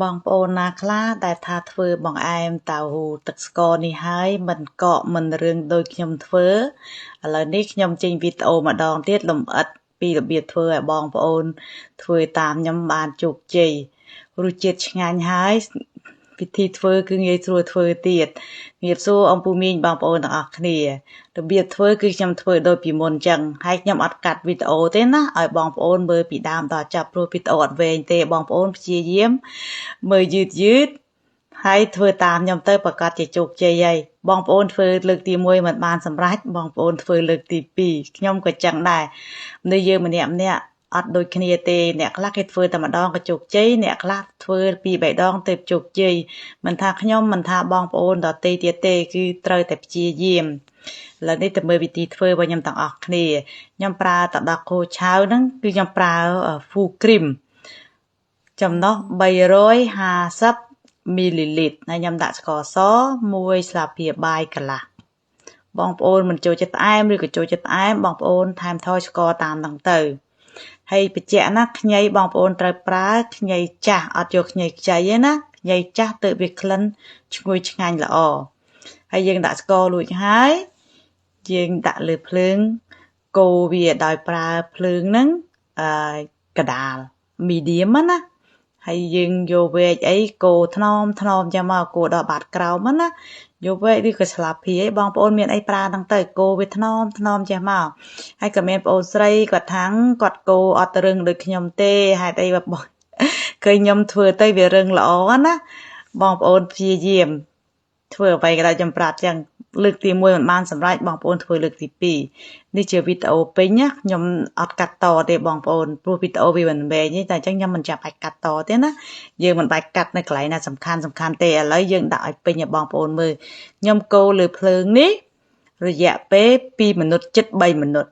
បងប្អូនណាខ្លះដែលថាធ្វើបង្អែមតៅហ៊ូទឹកស្ករនេះហើយមិនកកមិនរឿងដូចខ្ញុំធ្វើឥឡូវនេះខ្ញុំចេញវីដេអូម្ដងទៀតលម្អិតពីរបៀបធ្វើឲ្យបងប្អូនធ្វើតាមខ្ញុំបានជោគជ័យរសជាតិឆ្ងាញ់ហើយវិធីធ្វើគឺងាយស្រួលធ្វើទៀតជំរាបសួរអំពូមីងបងប្អូនទាំងអស់គ្នារបៀបធ្វើគឺខ្ញុំធ្វើដូចពីមុនអញ្ចឹងហើយខ្ញុំអត់កាត់វីដេអូទេណាឲ្យបងប្អូនមើលពីដើមដល់ចប់ព្រោះវីដេអូអត់វែងទេបងប្អូនព្យាយាមមើលយឺតយឺតហើយធ្វើតាមខ្ញុំទៅប្រកាសជាជោគជ័យហើយបងប្អូនធ្វើលើកទី1មិនបានសម្រេចបងប្អូនធ្វើលើកទី2ខ្ញុំក៏ចឹងដែរនេះយើងម្នាក់ម្នាក់អត់ដូចគ្នាទេអ្នកខ្លះគេធ្វើតែម្ដងក៏ជោគជ័យអ្នកខ្លះធ្វើពីរបីដងទើបជោគជ័យមិនថាខ្ញុំមិនថាបងប្អូនដទៃទៀតទេគឺត្រូវតែព្យាយាមឥឡូវនេះទៅមើលវិធីធ្វើរបស់ខ្ញុំទាំងអស់គ្នាខ្ញុំប្រើទឹកដោះគោឆៅហ្នឹងគឺខ្ញុំប្រើ full cream ចំណុះ350មីលីលីត្រហើយខ្ញុំដាក់ស្ករស1ស្លាបព្រាបាយកន្លះបងប្អូនមិនចូលចិត្តផ្អែមឬក៏ចូលចិត្តផ្អែមបងប្អូនថែមថយស្ករតាមហ្នឹងទៅហើយបញ្ជាក់ណាខ្ញីបងប្អូនត្រូវប្រើខ្ញីចាស់អត់យកខ្ញីខ្ចីទេណាខ្ញីចាស់ទើបវាក្លិនឈ្ងុយឆ្ងាញ់ល្អហើយយើងដាក់ស្ករលួចហើយយើងដាក់លើភ្លើងកូរវាដោយប្រើភ្លើងហ្នឹងអឺកដាល medium ណាហើយយើងយកវែកអីកូរថ្នមថ្នមចាំមកកូរដល់បាតក្រោមណាយកវែកឬក៏ស្លាបព្រាអីបងប្អូនមានអីប្រើហ្នឹងទៅកូរវាថ្នមថ្នមចេះមកហើយក៏មានប្អូនស្រីគាត់ថាងគាត់កូរអត់រឹងដូចខ្ញុំទេហេតុអីបើឃើញខ្ញុំធ្វើទៅវារឹងល្អណាបងប្អូនព្យាយាមធ្វើអ្វីក៏ដោយខ្ញុំប្រាប់ចឹងលើកទី1មិនបានសម្រេចបងប្អូនធ្វើលើកទី2នេះជាវីដេអូពេញណាខ្ញុំអត់កាត់តទេបងប្អូនព្រោះវីដេអូវាមិនវែងទេតែអញ្ចឹងខ្ញុំមិនចាំបាច់កាត់តទេណាយើងមិនបាច់កាត់នៅកន្លែងណាសំខាន់សំខាន់ទេឥឡូវយើងដាក់ឲ្យពេញឲ្យបងប្អូនមើលខ្ញុំកូរលើភ្លើងនេះរយៈពេល2មិនិតជិត3មិនិត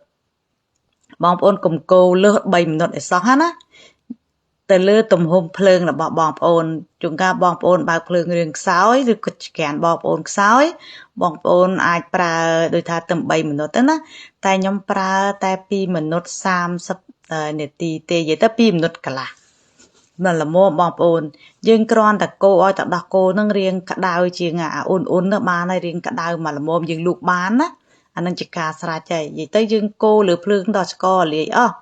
បងប្អូនកុំកូរលើស3មិនិតឲ្យសោះណាទៅលើទំហំភ្លើងរបស់បងប្អូនជួនកាលបងប្អូនបើកភ្លើងរៀងខ្សោយឬក៏ចក្រានបងប្អូនខ្សោយបងប្អូនអាចប្រើដូចថាទៅ3មិនិតទៅណាតែខ្ញុំប្រើតែ2មិនិត30នាទីទេនិយាយទៅ2មិនិតកន្លះនៅល្មមបងប្អូនយើងគ្រាន់តែកូរឲ្យទឹកដោះគោនឹងរៀងក្តៅជាងអាអ៊ុនអ៊ុនទៅបានហើយរៀងក្តៅមកល្មមយើងលូកបានណាអានឹងជាការស្រេចហើយនិយាយទៅយើងកូរលើភ្លើងដល់ស្ករលាយអស់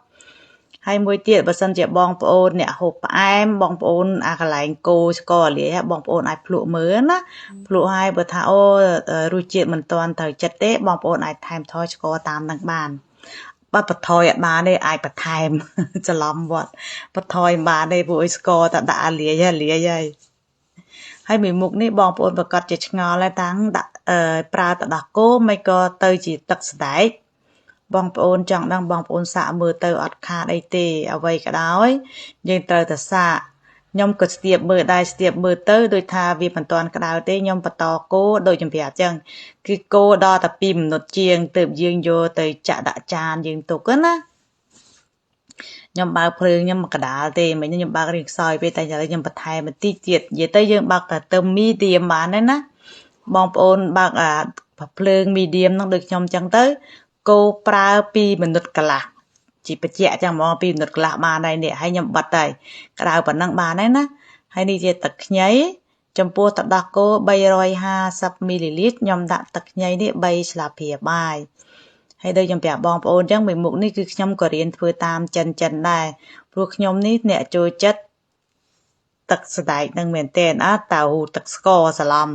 ហើយមួយទៀតបើសិនជាបងប្អូនអ្នកហូបផ្អែមបងប្អូនអាកន្លែងកូរស្ករលាយបងប្អូនអាចភ្លក់មើលណាភ្លក់ហើយបើថាអូរសជាតិមិនទាន់ត្រូវចិត្តទេបងប្អូនអាចថែមថយស្ករតាមនឹងបានបើបន្ថយអត់បានទេអាចបន្ថែមច្រឡំវត្តបន្ថយមិនបានទេព្រោះអីស្ករតែដាក់អាលាយហើយលាយហើយហើយមួយមុខនេះបងប្អូនប្រកាសជាឆ្ងល់ហើយតាំងដាក់ប្រើទឹកដោះគោមិនក៏ទៅជាទឹកសណ្ដែកបងប្អូនចង់ដឹងបងប្អូនសាកមើលទៅអត់ខាតអីទេអ្វីក៏ដោយយើងត្រូវតែសាកខ្ញុំក៏ស្ទាបមើលដែរស្ទាបមើលទៅដូចថាវាមិនទាន់ក្តៅទេខ្ញុំបន្តកូរដូចខ្ញុំប្រាប់ចឹងគឺកូរដល់តែ2មិនិតជាងទើបយើងយកទៅចាក់ដាក់ចានយើងទុកណាខ្ញុំបើកភ្លើងខ្ញុំមកកដាលទេមិញខ្ញុំបើករៀងខ្សោយពេកតែឥឡូវខ្ញុំបន្ថែមបន្តិចទៀតនិយាយទៅយើងបើកតែទៅ medium បានហើយណាបងប្អូនបើកអាភ្លើង medium ហ្នឹងដូចខ្ញុំចឹងទៅកូរប្រើ2មិនិតកន្លះជាបញ្ជាក់ចឹងហ្មង2មិនិតកន្លះបានហើយនេះហើយខ្ញុំបិទហើយក្តៅប៉ុណ្ណឹងបានហើយណាហើយនេះជាទឹកខ្ញីចំពោះទឹកដោះគោ350មីលីលីត្រខ្ញុំដាក់ទឹកខ្ញីនេះ3ស្លាបព្រាបាយហើយដូចខ្ញុំប្រាប់បងប្អូនចឹងមួយមុខនេះគឺខ្ញុំក៏រៀនធ្វើតាមចិនចិនដែរព្រោះខ្ញុំនេះអ្នកចូលចិត្តទឹកសណ្ដែកនឹងមែនទែនអើតៅទឹកស្ករសឡំ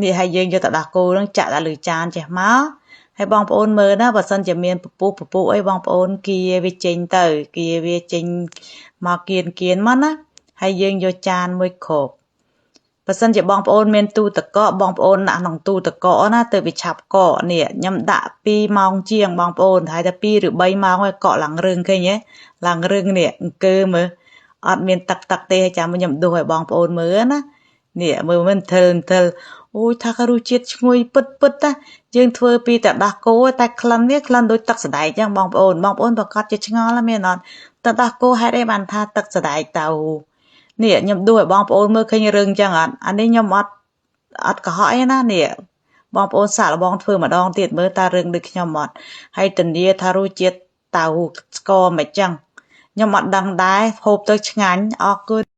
នេះហើយយើងយកទឹកដោះគោនឹងចាក់ដាក់លើចានចេះមកហើយបងប្អូនមើលណាបើសិនជាមានពពុះពពុះអីបងប្អូនគៀវាចេញទៅគៀវាចេញមកគៀនគៀនមកណាហើយយើងយកចានមួយគ្របបើសិនជាបងប្អូនមានទូទឹកកកបងប្អូនដាក់ក្នុងទូទឹកកកណាទៅវាឆាប់កកនេះខ្ញុំដាក់2ម៉ោងជាងបងប្អូនហើយតែ2ឬ3ម៉ោងហើយកកឡើងរឹងឃើញទេឡើងរឹងនេះអង្គើមើលអត់មានទឹកទឹកទេចាំខ្ញុំដួសឲ្យបងប្អូនមើលណានេះមើលមិនថិលថិលអូយថារសជាតិឈ្ងុយពិតពិតណាយើងធ្វើពីតែដោះគោតែក្លិននេះក្លិនដូចទឹកសណ្ដែកចឹងបងប្អូនបងប្អូនប្រកាសជាឆ្ងល់មែនអត់ទឹកដោះគោហេតុអីបានថាទឹកសណ្ដែកតៅនេះខ្ញុំដួសឲ្យបងប្អូនមើលឃើញរឿងចឹងអត់អានេះខ្ញុំអត់អត់កុហកអីណានេះបងប្អូនសាកល្បងធ្វើម្ដងទៀតមើលតើរឿងដូចខ្ញុំអត់ហើយធានាថារសជាតិតៅស្ករមិនចឹងខ្ញុំអត់ដឹងដែរហូបទៅឆ្ងាញ់អរគុណ។